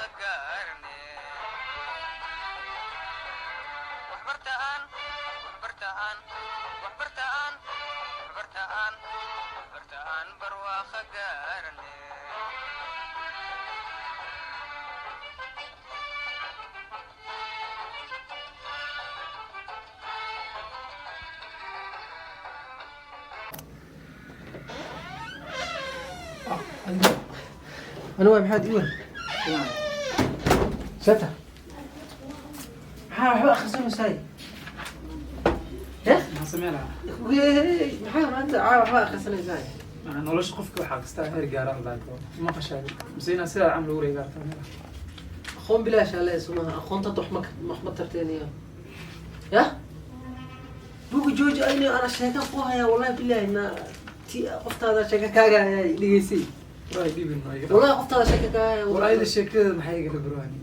Gaarne waxbartaan, waxbartaan, waxbartaan, waxbartaan, waxbartaan, barwaaqo gaarne. Ani waa maxaad ii war sata? Maxaa waxba akhrisanaysaay? Maxaa samey lahaa? Maxaa maanta caa waxba akhrisanaysaay? Macnaa nolosha qofka waxaa kastaa heer gaara la dhaho ma qashaadi mise inaad sidaa camal ugu wareegaarto. Aqoon bilaash alle sumaha, aqoonta wax ma wax ma tarteeniyo ya buga jooji. Ayni ana sheeka ku hayaa, wallahi billahi, na ti qoftaada sheeka kaaga hayaa, dhegeysay. Wallahi dhibin ma iga. Wallahi qoftaada sheeka kaaga hayaa. War ayada sheekadeeda maxay igala burwaani?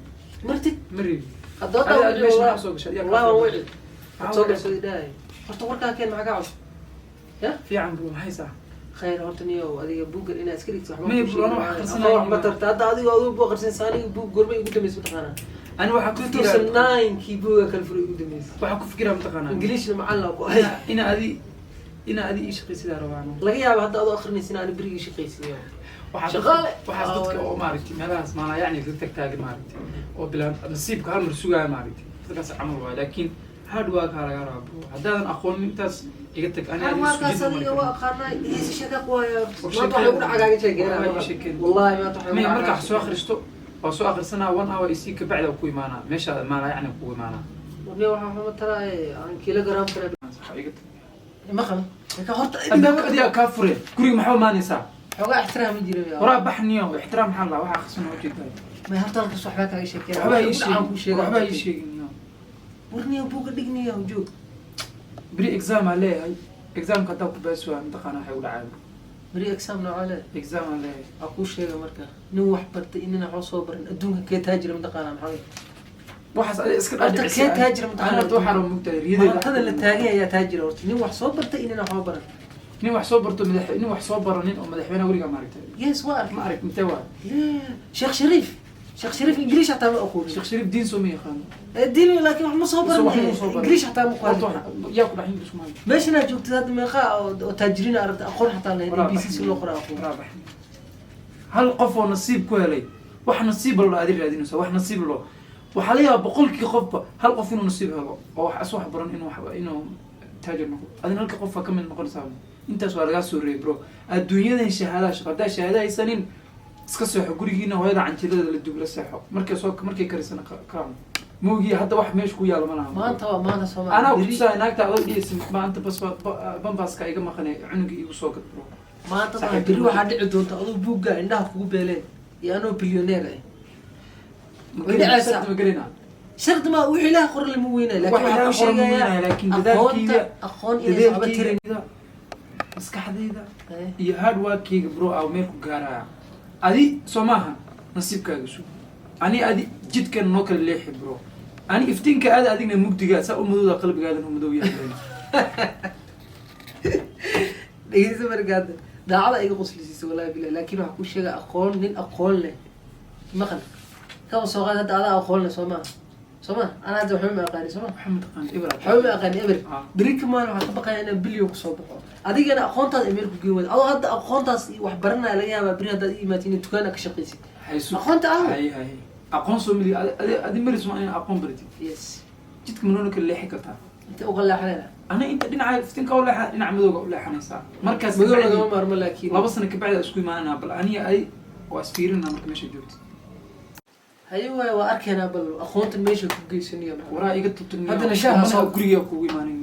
Martid. Ma reebi. Hadda Adiga meesha maxaa soo gashay? Adiga wallahi waan wici. Maxaa soo wici? gashay dhahay. Horta warkaa keen, maxaa kaa cusub ya? Fiican bro, maxay saa? Khayr. Horta niyo adiga buuggan inaad iska dhigto waxba May kuu bro, ana sheegi wax maayo. akhrisanaya. Aqoon wax ma tarta. Hadda adiga adigu buug akhrisanaysa, aniga buug gormay ugu dambeysay mataqaanaa? Ani waxaa ku fikiraa 2009 kii buuga kala furay ugu dambeysay. Waxaa ku fikiraa mataqaanaa? Ingiliishna macallin ku ahay. Ina adi ii shaqaysidaa rabaan. Laga yaabo hadda adoo akhrinaysa in aan berigii shaqaysiyo. Waxaa Shaqaale. Waxaas dadka oo maaragtay meelahaas maanaa yacni ka tagtaagan maaragtay oo bilaa nasiibka hal mar sugaaya maaragtay, dadkaas camal waayo, laakiin hard work aa laga rabaa bro. Haddaadan aqoonin intaas iga tag, ani adiga markaas isku jid ma adiga mari waa karno. aqaanaa, dhegeysa, sheeka ku haya. War Maanta sheekada- waxay ugu dhacagaaga sheekeynaa. Waxba ii sheekeen. Wallahi maanta waxay ugu Maya, markaa dhacagaaga wax soo akhristo waa soo akhrisanaa, one hour isii kabacdi waa ku imaanaa meesha maanaa yacni kugu imaanaa. Warniyo waxaa xuma taraaye aan kilogram kale. Waxa iga tag. Ma qaban ka horta. Albaabka adigaa kaa fure, guriga maxaa imaanaysaa? Xoogaa ixtiraam ma jira. Waraa baxniyo, ixtiraam maxaa la waxaa akhrisan oo ujeedaa. May, horta halkaas waxbaa kaaga sheekeynaa. Waxbaa ii Waxa ugu dhacaan kuu sheegin. sheegaa. Waxbaa ii sheegin iyo. Warniyo buuga dhigniyo joog. Beri exam aa leeyahay, examka haddaa ku baas waa mataqaana waxay u dhacaan. Beri exam noocaa leedahay? Exam aa leeyahay. Waa kuu sheega marka, nin wax bartay inina waxba soo barin adduunka kee taajira mataqaanaa maxaa weeye? Waxaas adiga iska Horta dhaadhicisay. kee taajira mataqaanaa? Ani horta waxaa raba mugtahay riyadeyda. Maantada la taagan ayaa taajira. Horta nin wax soo bartay inina waxba baran. Nin wax soo barto madax, nin wax soo baro, nin oo madaxweyne weligaa maaragtay? Yes, waa arkay. Ma arag, intee waa? Yeah. Sheekh Shariif, Sheekh Shariif Ingiliish xataa ma aqoonin. Sheekh Shariif diin soo ma yaqaano? Diin, laakiin wax ma soo Mise wax baran. ma soo baran. Ingiliish xataa ma ku Horta hadli. yaa ku dhax English maayo? Meeshan aad joogtid hadda meeqa oo taajiriin aragta aqoon xataa lahayn Waraa ABC si loo qoro aqoon? Waraa baxni. Hal qof oo nasiib ku helay, wax nasiib loo aadi raadinaysa, wax nasiib loo waxaa laga yaabaa 100kii qofba hal qof inuu nasiib helo oo wax as wax baran inuu taajir noqdo. Adina halka qof ka mid noqonaysaa, intaas waa lagaa soo reeyay bro. Adduunyadan shahaadaha shaqo, haddaa shahaada haysanin iska seexo gurigiina, hooyada canjilada la dub la seexo, markay soo markay karisana kaamo moogii. Hadda wax meesha ku yaalo ma laha. Maanta waa maanta Soomaaliya. Anaa kutusaa naagta adoo dhiyaysa maanta bas bambaska iga maqanay, cunugii igu soo gad bro. Maanta maa Saaxiib. Beri waxaa dhici doonta adoo buugga indhaha kugu beeleen iyo anoo bilyoneer ah. Ma Way gelina, dhacaysaa. shardi ma gelina. Shardi ma wixii Ilaahay qoran lama weynayo, laakiin Wax waxaa Ilaahay kuu qoran ma sheegayaa weynayo, laakiin aqoonta dadaalkeyga aqoon inaysan waxba tirin. Dadaalkeyga, maskaxdayda iyo hard workkeyga bro aa meel ku gaaraya. Adi soo maaha, nasiibkaaga sug. Ani adi jidkan noo kala leexi bro. Ani iftiinka aada, adigna mugdigaa saa u madowda, qalbigaadan u madow yahay. Dhegeysa marka hadda daacada iga qoslisiisa, wallahi billahi, laakiin waxaa kuu sheegaya aqoon, nin aqoon leh maqan kaba soo qaad. Hadda adaa aqoon leh, soo maa? Soo ma anaa hadda waxba ma aqaani, soo ma? Waxaa mataqaana ibra. Waxba ma aqaani eber. Ah. Beri ka maalin waxaa ka baqaya inaan billion kusoo baxo, adigana aqoontaada ay meel ku geen waydo. Adoo hadda aqoontaas iyo wax baranaya laga yaabaa beri haddaad i imaatid in dukaan ka shaqaysid. Haysu. Aqoonta ah. Hay hay, aqoon soo mili adi maris waa inaa aqoon baratid. Yes. Jidka manoona kala leexi kartaa. Inta uga leexanayna? Ana inta dhinaca iftiinka u leexa, dhinaca madowga u leexanaysaa markaas. Madow kabacdi- lagama maarmo laakiin. 2 sano kabacdi isku imaananaa, bal aniga ay waa isfiirinaa marka meesha joogtid. Haye waay, waa arkaynaa bal aqoonta meesha ku geysanayo. Waraa iga tubtugniyo. Haddana shaaha guriga kugu imaanay.